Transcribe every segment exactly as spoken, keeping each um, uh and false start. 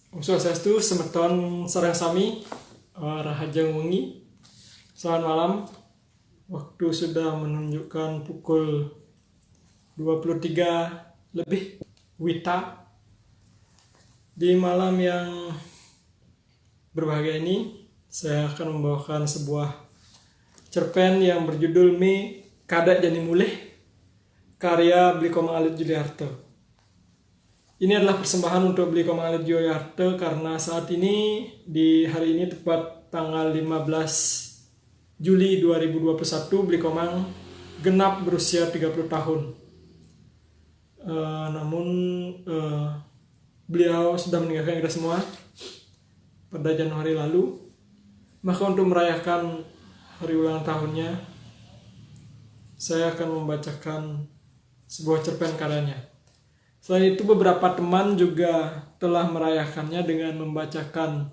Om Swastiastu, semeton sareng sami, eh, rahajeng wengi. Selamat malam. Waktu sudah menunjukkan pukul dua puluh tiga lebih wita. Di malam yang berbahagia ini, saya akan membawakan sebuah cerpen yang berjudul Mé Kadék Jani Mulih, karya Bli Komang Alit Juliarto. Ini adalah persembahan untuk Bli Komang Alit Juliarto karena saat ini, di hari ini, tepat tanggal lima belas Juli dua ribu dua puluh satu, Bli Komang genap berusia tiga puluh tahun. Eh, namun, eh, beliau sudah meninggalkan kita semua pada Januari lalu. Maka untuk merayakan hari ulang tahunnya, saya akan membacakan sebuah cerpen karyanya. Selain itu, beberapa teman juga telah merayakannya dengan membacakan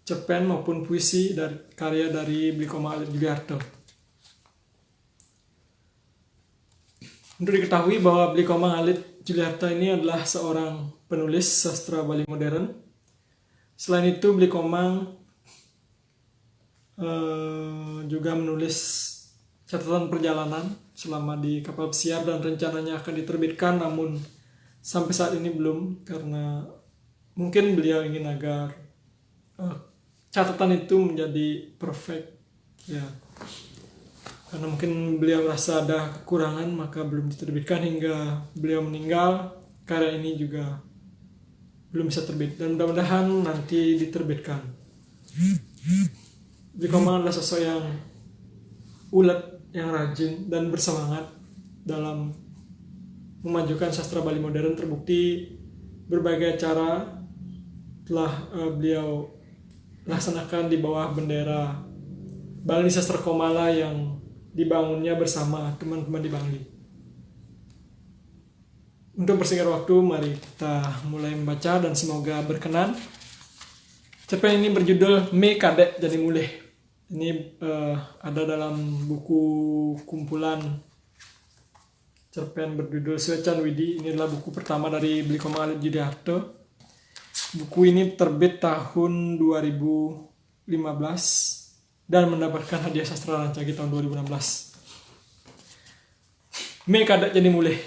cerpen maupun puisi dari karya dari Bli Komang Alit Juliarto. Untuk diketahui bahwa Bli Komang Alit Juliarto ini adalah seorang penulis sastra Bali modern. Selain itu, Bli Komang, eh, juga menulis catatan perjalanan selama di kapal pesiar dan rencananya akan diterbitkan, namun sampai saat ini belum, karena mungkin beliau ingin agar, eh, catatan itu menjadi perfect, ya. Karena mungkin beliau merasa ada kekurangan, maka belum diterbitkan hingga beliau meninggal. Karya ini juga belum bisa terbit, dan mudah-mudahan nanti diterbitkan. Bli Komang adalah sosok yang ulet, yang rajin, dan bersemangat dalam memajukan sastra Bali modern. Terbukti berbagai acara telah, eh, beliau laksanakan di bawah bendera Bangli Sastra Komala yang dibangunnya bersama teman-teman di Bangli. Untuk mempersingkat waktu, mari kita mulai membaca dan semoga berkenan. Cerpen ini berjudul Mé Kadék Jani Mulih. Ini, eh, ada dalam buku kumpulan cerpen berjudul Suécan Widi. Ini adalah buku pertama dari Bli Komang Alit Juliarto. Buku ini terbit tahun dua ribu lima belas dan mendapatkan Hadiah Sastra Rancage tahun dua ribu enam belas. Mé Kadék Jani Mulih,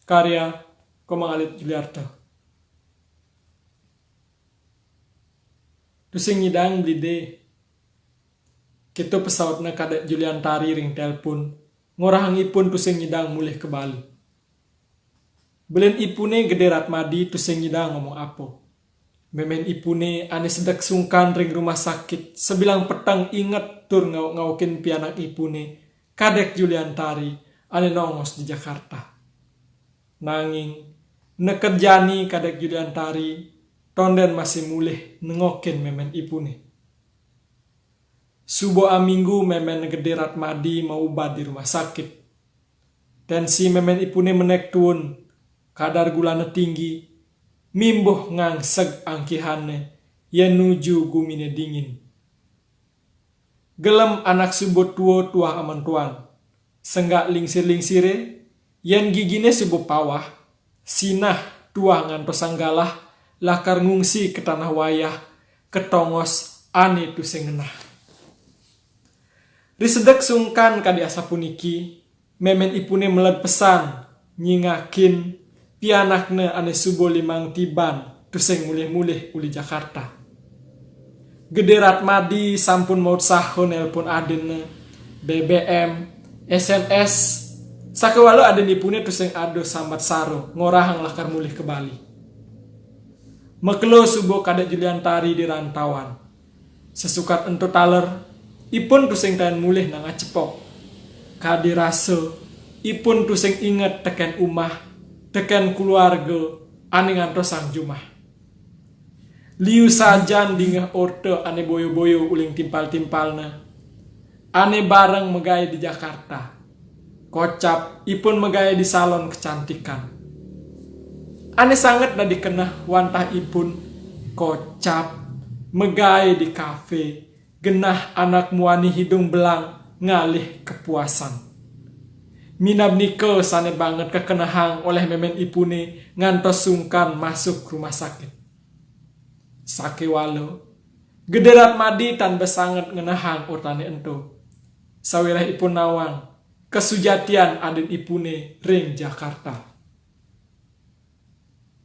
karya Komang Alit Juliarto. Tusing nyidang belidé. Kéto pasautna Kadék Juliantari ring télpon, ngorahang ipun tusing nyidang mulih ka Bali. Belin ipuné Gedé Ratmadi tusing nyidang ngomong apa. Mémén ipuné ané sedek sungkan ring rumah sakit, sabilang peteng inget tur ngauk-ngaukin pianak ipuné, Kadék Juliantari, ané nongos di Jakarta. Nanging, neked jani Kadék Juliantari, tondén masih mulih nengokin mémén ipuné. Suba aminggu mémén Gedé Ratmadi maubad di rumah sakit. Ténsi mémén ipuné menék tuun, kadar gulana tinggi, mimbuh ngangseg angkihané, yén nuju guminé dingin. Gelem anak suba tua tuah amontoan. Senggak lingsir-lingsiré, yén giginé suba pawah, sinah tuah ngantosang galah, lakar ngungsi ka tanah wayah, ka tongos ané tusing ngenah. Ri sedek sungkan kadi asapuniki, mémén ipuné meled pesan, nyingakin, pianakna ané suba limang tiban, tusing mulih-mulih uli Jakarta. Gedé Ratmadi sampun mautsaha nélpon adinna, B B M, S M S, sakawala adin ipuné tusing ada sambat sara, ngorahang lakar mulih ka Bali. Makelo suba Kadék Juliantari di rantauan. Sasukat ento taler, ipun tusing taén mulih nang acepok. Kadi rasa, ipun tusing inget tekén umah, tekén kulawarga, ané ngantosang jumah. Liu sajan dingeh orta ané boya-boya uling timpal-timpalna. Ané bareng magaé di Jakarta. Kocap ipun magaé di salon kecantikan. Ané sanget dadi keneh wantah ipun kocap magaé di kafé, genah anak muani hidung belang ngalih kepuasan. Minab nika sané banget kekenehang oleh mémén ipuné ngantos sungkan masuk rumah sakit. Sakéwala, Gedé Ratmadi tan basanget ngenehang ortané ento, sawiréh ipun nawang kasujatian adinipune ring Jakarta.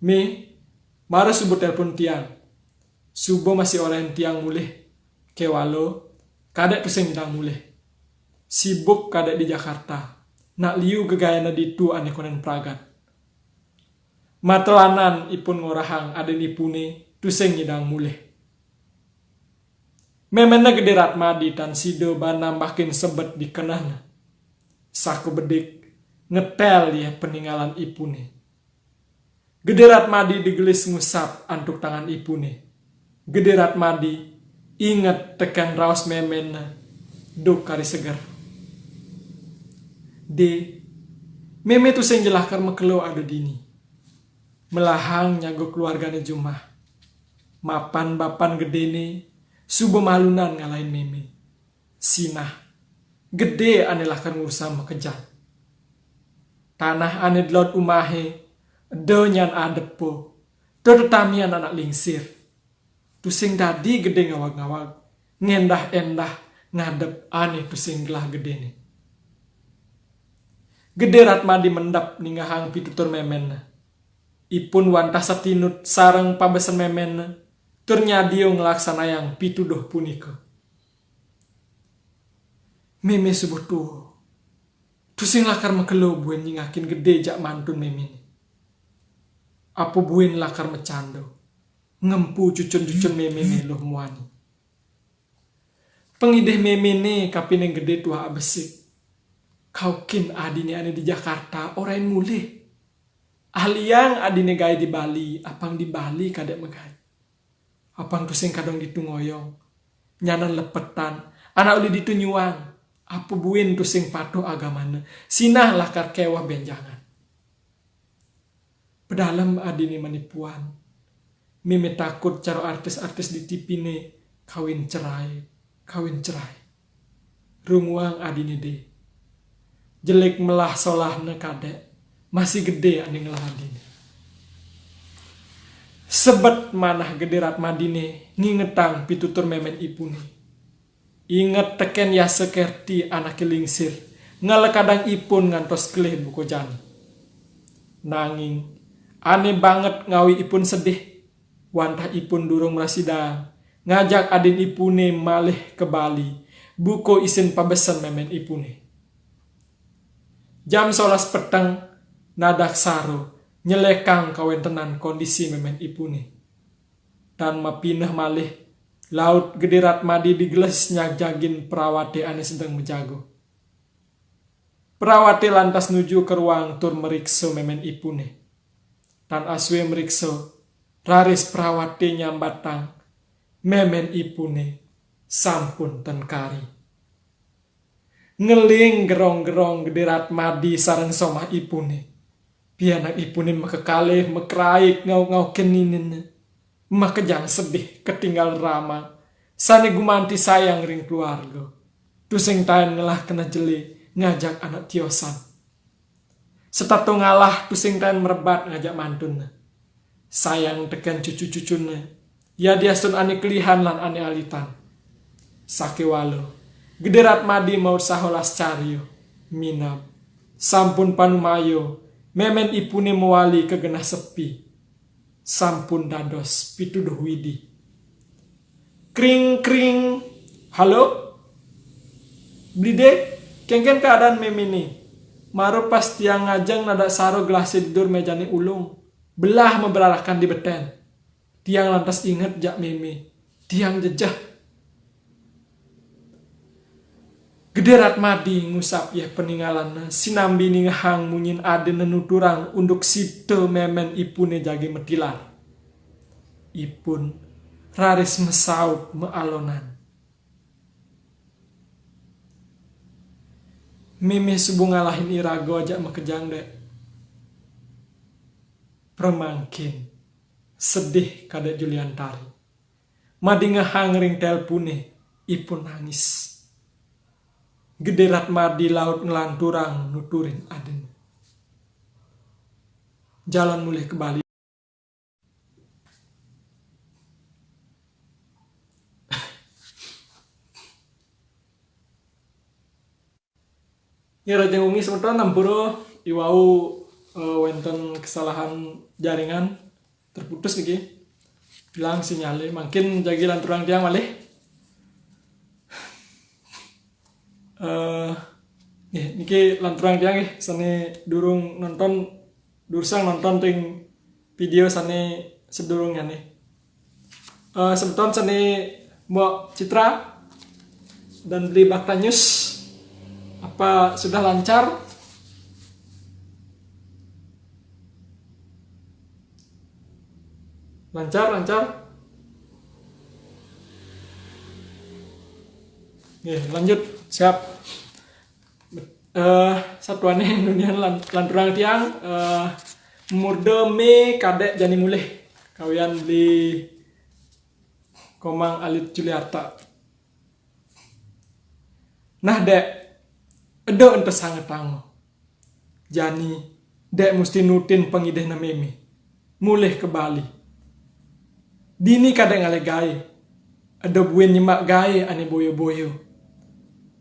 "Mé, mara suba télpon tiang. Suba masih oréhang tiang mulih. Kéwala, kadék tusing nyidang mulih. Sibuk kadék di Jakarta. Nak liu gegaéna ditu ané konden pragat." Matelanan ipun ngorahang adinipune tusing nyidang mulih. Méménné Gedé Ratmadi tan sida ba nambahin sebet di kenehna. Sakebedik ngetél yéh paningalan ipune. Gedé Ratmadi digelis ngusap antuk tangan ipune. Gedé Ratmadi inget tekén raos méménné duk kari seger. "Dé, mémé tusing ja lakar makelo ada dini. Melahang nyaga keluargané jumah. Mapan bapan gedéné suba malunan ngalahin mémé. Sinah, gedé ané lakar ngurusang makejang. Tanah ané di laut umahé, eda nyan adepa, da tetamian anak lingsir. Tusing dadi gedé ngawag-ngawag, ngendah-endah ngadep ané tusing gelah gedéné." Gedé Ratmadi mendep ningehang pitutur méménné. Ipun wantah satinut sareng pabesen méménné, tur nyadia nglaksanayang pituduh punika. "Mémé suba tua. Tusing lakar makelo buin nyingakin gedé jak mantun méméné. Apa buin lakar macanda, ngempu cucun-cucun méméné luh muani. Pangidih méméné kapining gedé tuah abesik. Kaukin adiné ané di Jakarta orahin mulih. Aliang adiné gaé di Bali, apang di Bali kadék magaé. Apang tusing kadong ditu ngoyong. Nyanan lepetan, anak uli ditu nyuang. Apa buin tusing patuh agamana, sinah lakar kéweh bénjangan. Pedalem adiné manipuan. Mémé takut cara artis-artis di tipiné kawin cerai, kawin cerai. Runguang adiné dé. Jelik melah solahna kadék, masih gedé ané ngelah adiné." Sebet manah Gedé Ratmadiné ngingetang pitutur mémén ipuné. Inget tekén yasa kerti anaké lingsir, ngalekadang ipun ngantos kelih buka jani. Nanging, ané banget ngawi ipun sedih, wantah ipun durung mrasidang ngajak adin ipuné malih ka Bali, buka isin pabesen mémén ipuné. Jam solas peteng, Nadaksara nyelekang kawéntenan kondisi mémén ipuné. Tan mapineh malih, laut Gedé Ratmadi digelis nyagjagin perawaté ané sedeng majaga. Perawaté lantas nuju ka ruang tur mriksa mémén ipuné. Tan asué mriksa, raris perawaté nyambatang, mémén ipuné sampun ten kari. Ngeling gerong-gerong Gedé Ratmadi sareng somah ipuné. Pianak ipuné makekalih makraik ngauk-ngaukin nininné. Makejang sedih katinggal rama, sané gumanti sayang ring keluarga. Tusing taén ngelah keneh jelé ngajak anak tiosan. Setata ngalah tusing taén mrebat ngajak mantunné. Sayang tekén cucu-cucuné, yadiastun ané kelihan lan ané alitan. Sakéwala, Gedé Ratmadi mautsaha las carya, minab. Sampun panumaya, mémén ipuné mawali ka genah sepi. Sampun dados pituduh Widi. Kring, kring. "Halo? Bli Dé, kénkén keadaan méméné? Mara pas tiang ngajeng Nadaksara gelasé di dur méjané ulung, belah mabrarakan di betén. Tiang lantas inget jak mémé. Tiang jejeh." Gedé Ratmadi ngusap yéh paningalanné sinambi ningehang munyin adinné nuturang unduk sita mémén ipuné jagi matilar. Ipun raris masaut maalonan. "Mémé suba ngalahin iraga ajak makejang, Dék." Pramangkin, sedih kadék Juliantari. Madingehang ring télpuné, ipun nangis. Gedé Ratmadi laut nglanturang nuturin adinné. Jalan mulih ka Bali. Nggih, rahajeng wengi semeton, ampura i wau, eh, wenten kesalahan jaringan, terputus niki. Hilang sinyale, mangkin jagi lanturang tiang malih. Eh, nggih, niki lanturang tiang nggih, sane durung nonton, durusang nonton ting video sane sedurungnya nih. Eh, semeton sane Mbok Citra dan Beli Bakta News, apa sudah lancar? Lancar, lancar. Nggih, lanjut. Siap. Eh, satuane nunian lan-, lanturang tiang, eh, murda me kadek jani mulih. Kawian Beli Komang Alit Juliarta. Nah, Dek, eda ento sanget tango. Jani, Dek musti nutin pangidihna meme. Mulih ka Bali. Dini kadek ngalih gae. Eda buin nyemak gae ane boyo-boyo.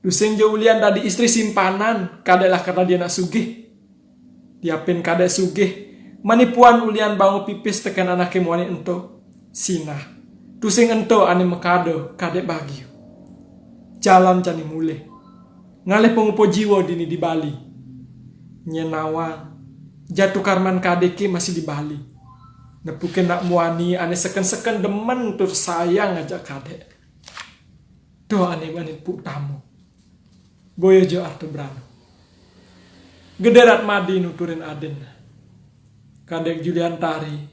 Tusing ja ulian dadi istri simpanan, kadek lakar dadi anak sugih. Diapin kadek sugih, mani puan ulian bango pipis teken anake muani ento. Sinah. Tusing ento ane makada kadek bagia. Jalan jani mulih. Ngalih pangupa jiwa dini di Bali. Nyen nawang, jatu karman kadeke masih di Bali. Nepukin nak muani ane seken-seken demen tur sayang ngajak kadek. Duh, ane, ane pu tamu. Boyo jo arta brana. Gede Ratmadi nuturin adin. Kadek Juliantari,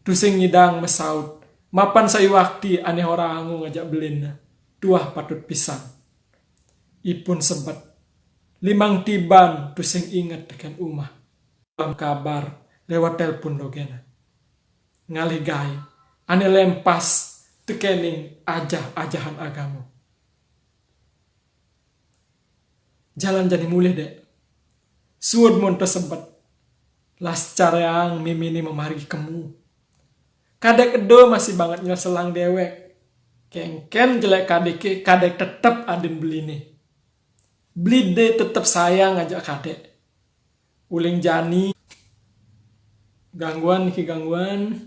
tusing nyidang masaut, mapan saiwakti ane ora angu ngajak belinna. Tuah patut pisan. Ipun sebet. Limang tiban tusing inget teken umah. Am kabar lewat telpon dogena. Ngalih gae, ane lempas tekening ajah-ajahan agama. Jalan jani mulih, Dek. Suud mun tesebet. Las careang mimine mamargi kemu. Kadek eda masih banget nyeselang dewek. Kengken jelek kadeke, kadek tetep adin beline. Belide tetep sayang ngajak kadek. Uling jani. Gangguan niki, gangguan.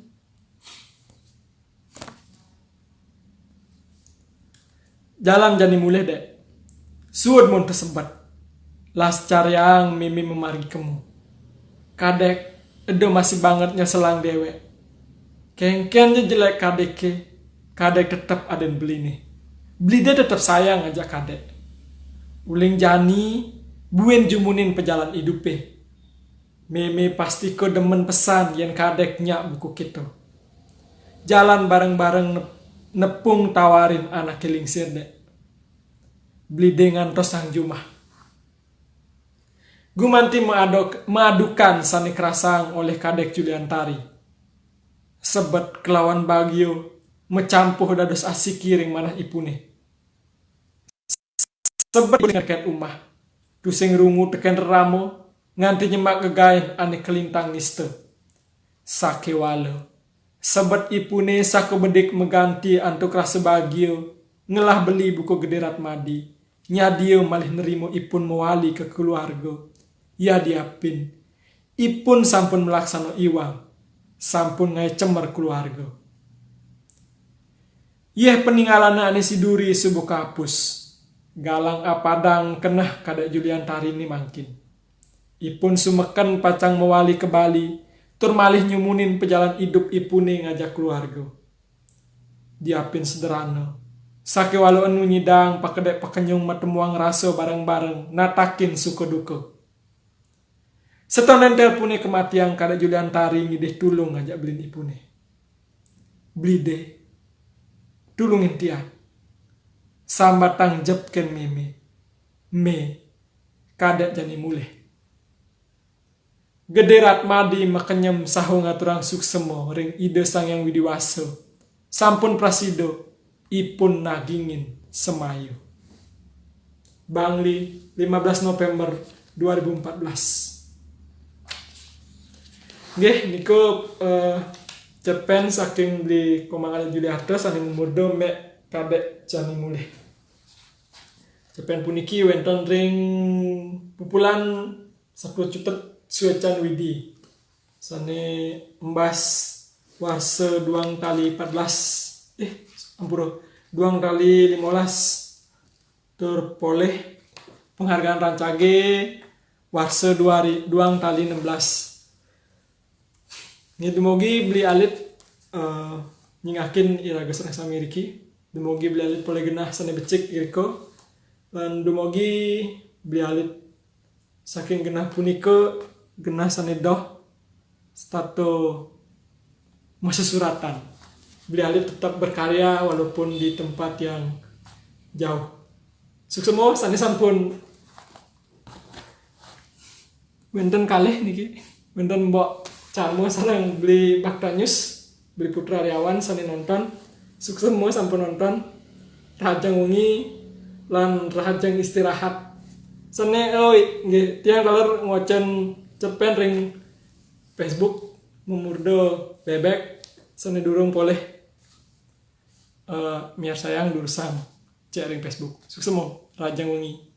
Jalan jani mulih, Dek. Suud mun tesebet. Las careang mimi mamargi kemu. Kadek, eda masih banget nyeselang dewek. Kengken ja jelek kadeke, kadek tetep adin beline. Belide tetep sayang ngajak kadek. Uling jani, buin jumunin pejalan idupe. Meme pastika demen pesan yen kadek nyak buka keto. Jalan bareng-bareng nep-, nepung tawarin anake lingsir, Dek. Belide ngantosang jumah. Gumanti maaduk-, maadukan sane krasaang olih kadek Juliantari. Sebet kelawan bagia macampuh dados asiki ring manah ipune. Sebet ipun ngreket umah. Tusing rungu teken rerama, nganti nyemak gegaen ane kalintang nista. Sakewala. Sebet ipune saka bedik maganti antuk rasa bagia, ngelah beli buka Gede Ratmadi, nyadia malih nerima ipun mawali ka keluarga. Yadiapin, ipun sampun malaksana iwang, sampun ngae cemer keluarga. Yeh paningalane ane siduri suba kapus, galang apadang keneh kadek Juliantarini mangkin. Ipun sumeken pacang mawali ka Bali, tur malih nyumunin pajalan idup ipune ngajak keluarga. Diapin sederhana, sakewala enu nyidang pakedek pakenyung matemuang rasa bareng-bareng, natakin suka duka. Setonden telpone kamatiang kadek Juliantari ngidih tulung ngajak belin ipune. Belide, tulungin tiang. Sambatang jepken meme. Me, kadek jani mulih. Gede Ratmadi makenyem saha ngaturang suksema ring Ida Sang Hyang Widi Wasa. Sampun prasida, ipun nagingin semaya. Bangli, lima belas November dua ribu empat belas. Nggih, nika, eh, cerpen saking Beli Komang Alit Juliarta sane murda Mek Kadek Jani Mulih. Cerpen puniki wénten ring pupulan Sapuluh Cutet Suécan Widi. Sané embas warsa duang tali empat belas, eh, ampura, duang tali lima belas, tur polih penghargaan rancagé warsa dua ri-, duang tali enam belas. Nggih, dumugi Beli Alit, eh, nyingakin iraga sareng sami riki. Dumugi Beli Alit polih genah sané becik irika. Lan dumugi Beli Alit saking genah punika, genah sané doh setata masesuratan. Beli Alit tetap berkarya walaupun di tempat yang jauh. Suksma sané sampun wénten kalih niki. Wénten Mbok Carmo sareng Beli Baktanius, Beli Putra Riawan sané nonton. Suksma sampun nonton. Rahajeng wengi lan rahajeng istirahat. Sané, oi, nggih, tiang taler ngwacén cerpen ring Facebook Memurda Bébék, sané durung polih, eh, miarsayang durusang cek ring Facebook. Suksma, rahajeng wengi.